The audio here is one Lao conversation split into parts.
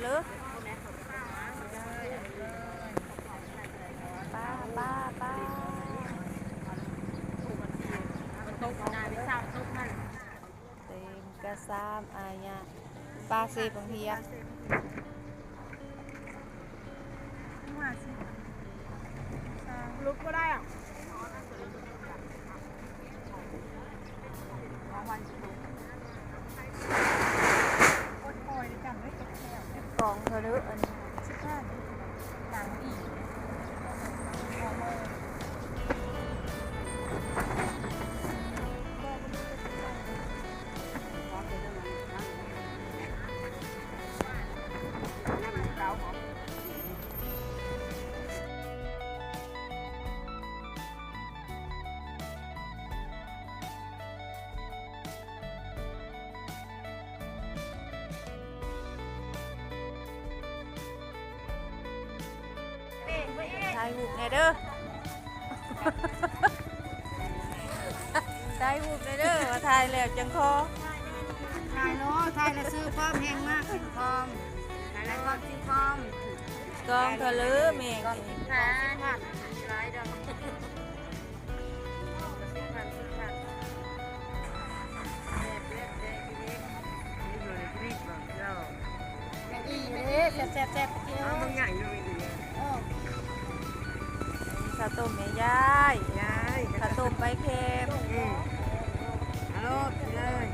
ເລີຍ ປ້າ ປ້າ ປ້າ ມັນຕົກນານເສາຕົກຫັ້ນ ເຕັມກະຊາມອາຍະ ປາເຊບັງຮຽນ ລຸກບໍ່ໄດ້ອະ. ກອງເທື່ອເດີອັນນີ້ ສິບຫ້າ ໜັງອີກ. ຖ່າຍຮູບແດ່ເດີ ຖ່າຍຮູບແດ່ເດີ ວ່າຖ່າຍແລ້ວຈັ່ງຂໍ ຖ່າຍເນາະ ຖ່າຍແລ້ວຊື້ພ້ອມ ແຮງມາກຊື້ພ້ອມ ຖ່າຍແລ້ວພ້ອມຊື້ພ້ອມ. ກອງເທົ່າເລີແມ່ ກອງສິບພັນ ຫຼາຍດອກ ສິບພັນ ສິບພັນ ແຊບເດີ ແຊບເດີ ແຊບໆໆ ເອົາມັນໃຫຍ່ຢູ່ນີ້ ເອີ ເຂົ້າຕົ້ມແມ່ຍາຍ ຍາຍ ເຂົ້າຕົ້ມໃບແຄມ ອືມ ເອົາໂລດ ກິນເລີຍ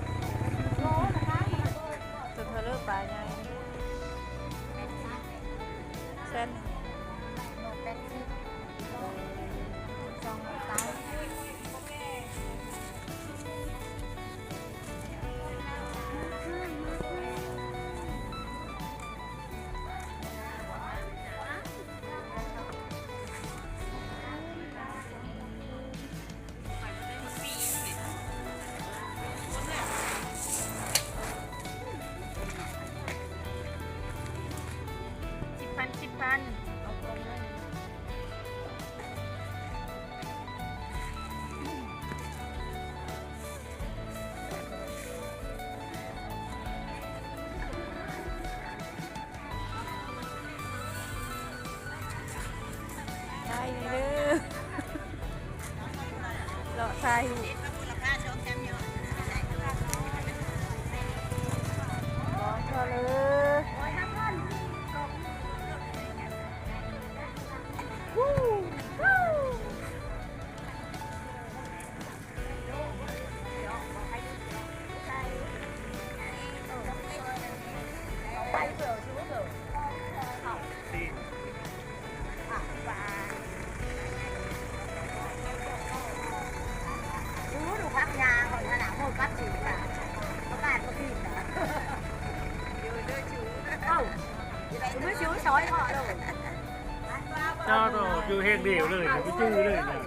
ເທົ່າເລີປາໃຫຍ່ ແສນໜຶ່ງ ແປດສິບ ສອງຮ້ອຍເກົ້າ. ສິບພັນ ສິບພັນ ເອົາກອງໜຶ່ງ. ໄດ້ເດີ ເລາະຖ່າຍຮູບ ກອງເທົ່າເລີ. ເຈົ້າໂຕຢູ່ແຫ່ງດຽວເລີຍ ບໍ່ຈື່ເລີຍນະ.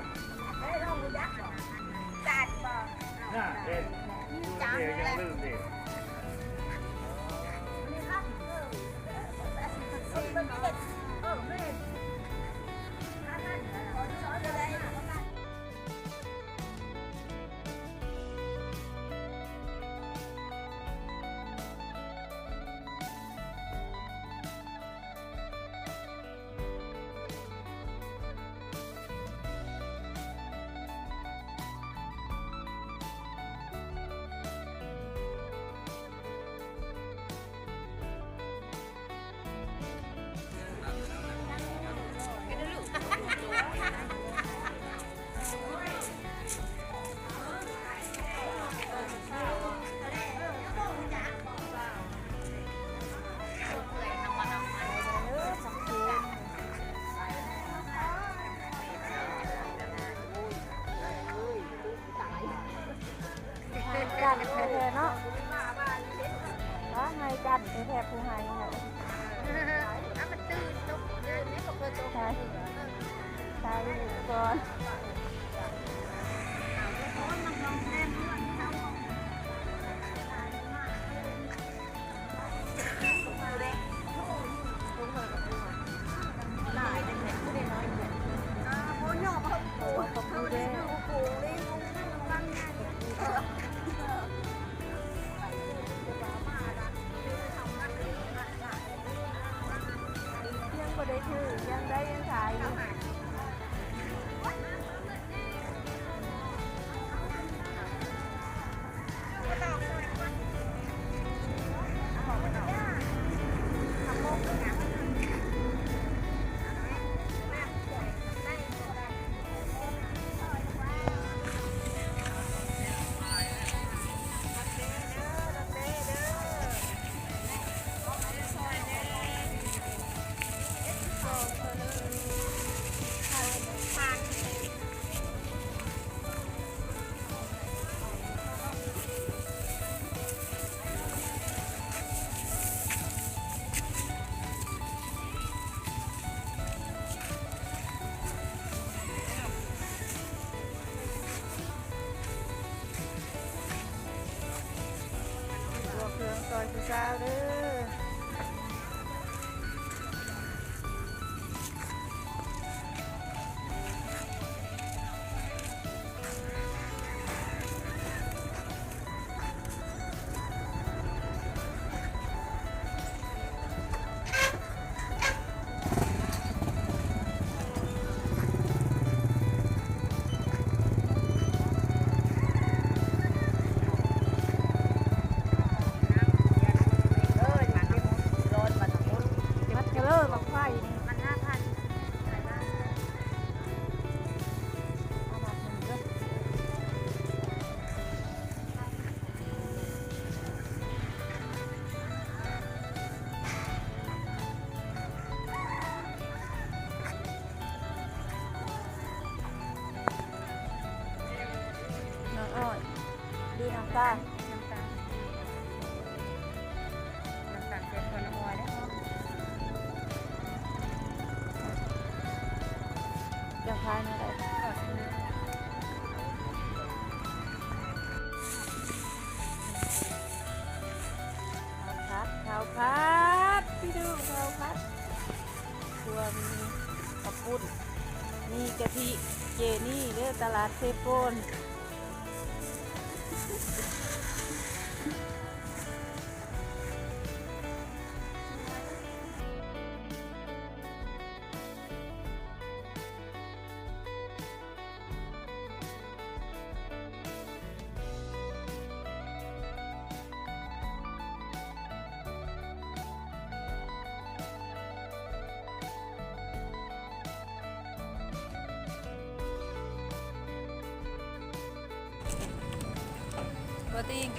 ກັນແທ້ໆເນາະ ວ່າໃຫ້ກັນແທ້ໆ ຜູ້ໃຫ້ເນາະ ເອົາມັນຕື່ນຕົກ ເອີ ນີ້ກໍເຄີຍຕົກ ໃຊ່ ໃຊ່ກ່ອນ. ຂອບຄຸນເດີ. ສາວເດີ. ນ້ຳອ້ອຍ ຫຼືນ້ຳຕານ? ນ້ຳຕານ ນ້ຳຕານແຊບກວ່ານ້ຳອ້ອຍເດ້. ຈະຂາຍແນວໃດ? ເຂົ້າຜັດ ເຂົ້າຜັດ ພີ່ນ້ອງ ເຂົ້າຜັດ ຄົວມີເຂົ້າປຸ້ນ ມີກະທິ ເຈນີ້ເດີ ຕະຫຼາດເຊໂປນ. ບໍ່ຕິງ